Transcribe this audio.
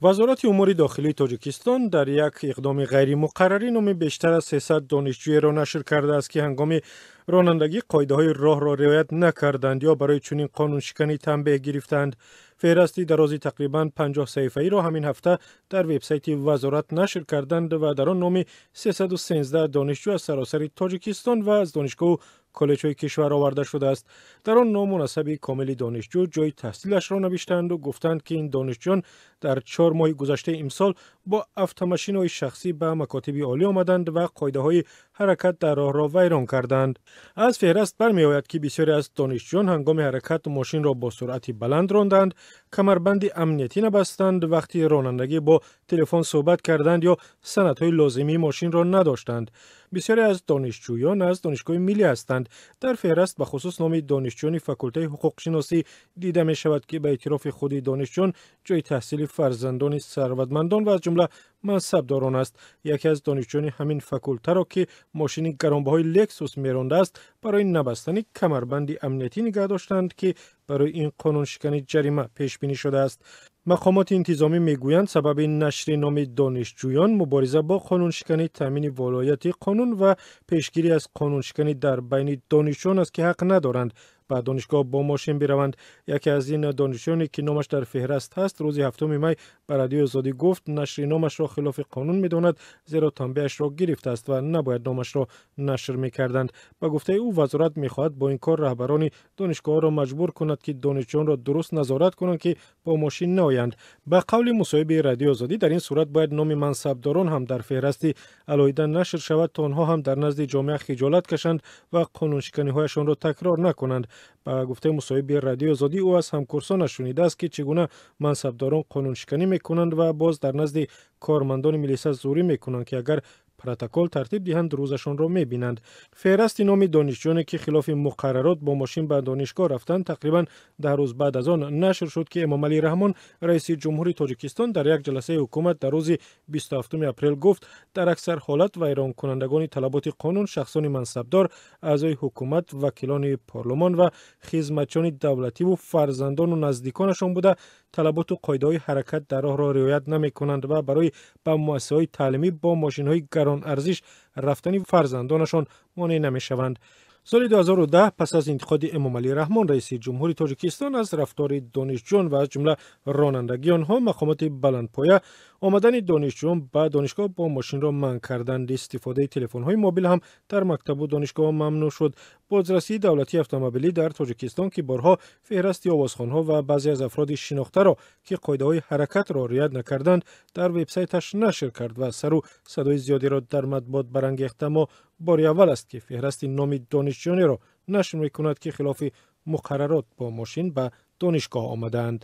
Вазорати умури дохилии Тоҷикистон дар як иқдоми ғайримуқаррарӣ номи бештар аз 300 донишҷӯеро нашр кардааст, ки ҳангоми ронандагӣ қоидаҳои роҳро риоят накарданд ё барои чунин қонуншиканӣ танбеҳ гирифтанд. Феҳрасти дарози тақрибан 50 саҳифаиро ҳамин ҳафта дар вебсайти вазорат нашр карданд ва дар он номи 313 донишҷӯ аз саросари Тоҷикистон ва аз донишгоҳу коллеҷҳои кишвар оварда шудааст. Дар он ному насаби комили донишҷӯ, ҷои таҳсилашро навиштаанду гуфтанд, ки ин донишҷӯён дар 4 моҳи гузаштаи имсол бо автомашинаҳои шахсӣ ба макотиби олӣ омаданд ва қоидаҳои ҳаракат дар роҳро вайрон карданд. Аз феҳраст бармеояд, ки бисёре аз донишҷӯён ҳангоми ҳаракат мошинро бо суръати баланд ронданд, камарбанди амниятӣ набастанд, вақти ронандагӣ бо телефон суҳбат карданд ё санадҳои лозимии мошинро надоштанд. Бисёре аз донишҷӯён аз донишгоҳи миллӣ ҳастанд. Дар феҳраст ба хусус номи донишҷӯёни факултаи ҳуқуқшиносӣ дида мешавад, ки ба эътирофи худи донишҷӯён ҷои таҳсили фарзандони сарватмандон ва аз ҷумла мансабдорон аст. Яке аз донишҷӯёни ҳамин факултаро, ки мошини гаронбаҳои Лексус мерондааст, барои набастани камарбанди амниятӣ нигаҳ доштанд, ки барои ин қонуншиканӣ ҷарима пешбинӣ шудааст. Мақомоти интизомӣ мегӯянд, сабаби нашри номи донишҷӯён мубориза бо қонуншиканӣ, таъмини волояти қонун ва пешгирӣ аз қонуншиканӣ дар байни донишҷӯён аст, ки ҳақ надоранд ба донишгоҳ бо мошин бираванд. Яке аз ин донишҷӯёне, ки номаш дар феҳраст ҳаст, рӯзи 7 май ба Радиои Озодӣ гуфт, нашри номашро хилофи қонун медонад, зеро танбеҳашро гирифтааст ва набояд номашро нашр мекарданд. Ба гуфтаи ӯ, вазорат мехоҳад бо ин кор раҳбарони донишгоҳҳоро маҷбур кунад, ки донишҷӯёнро дуруст назорат кунанд, ки бо мошин наоянд. Ба қавли мусоҳиби Радиои Озодӣ, дар ин сурат бояд номи мансабдорон ҳам дар феҳрасти алоҳида нашр шавад, то онҳо ҳам дар назди ҷомеа хиҷолат кашанд ва қонуншиканиҳояшонро такрор накунанд. Ба гуфтаи мусоҳиби Радиои Озодӣ, ӯ аз ҳамкурсонаш шунидааст, ки чӣ гуна мансабдорон қонуншиканӣ мекунанд ва боз дар назди кормандони милиса зӯрӣ мекунанд, ки агар протокол тартиб диҳанд, рӯзашонро мебинанд. Феҳрасти номи донишҷӯёне, ки хилофи муқаррарот бо мошин ба донишгоҳ рафтанд, тақрибан 10 рӯз баъд аз он нашр шуд, ки Эмомалӣ Раҳмон, раиси ҷумҳури Тоҷикистон, дар як ҷаласаи ҳукумат дар рӯзи 27 апрел гуфт, дар аксар ҳолат вайронкунандагони талаботи қонун шахсони мансабдор, аъзои ҳукумат, вакилони парлумон ва хизматчиёни давлативу фарзандону наздиконашон буда, талаботу қоидаҳои ҳаракат дар роҳро риоят намекунанд ва барои ба муассисаҳои таълимӣ бо мошинҳои гаронарзиш рафтани фарзандонашон монеъ намешаванд. Соли 2010 пас аз интиқоди Эмомалӣ Раҳмон, раиси ҷумҳури Тоҷикистон, аз рафтори донишҷӯён ва аз ҷумла ронандагии онҳо, мақомоти баландпоя омадани донишҷӯён ба донишгоҳ бо мошинро манъ карданд. Истифодаи телефонҳои мобил ҳам дар мактабу донишгоҳ мамнӯъ шуд. Бозрасии давлатии автомобилӣ дар Тоҷикистон, ки борҳо феҳрасти овозхонҳо ва баъзе аз афроди шинохтаро, ки қоидаҳои ҳаракатро риоят накарданд, дар вебсайташ нашр кард ва сару садои зиёдеро дар матбуот барангехт, аммо бори аввал аст, ки феҳрасти номи донишҷӯёнеро нашр мекунад, ки хилофи муқаррарот бо мошин ба донишгоҳ омадаанд.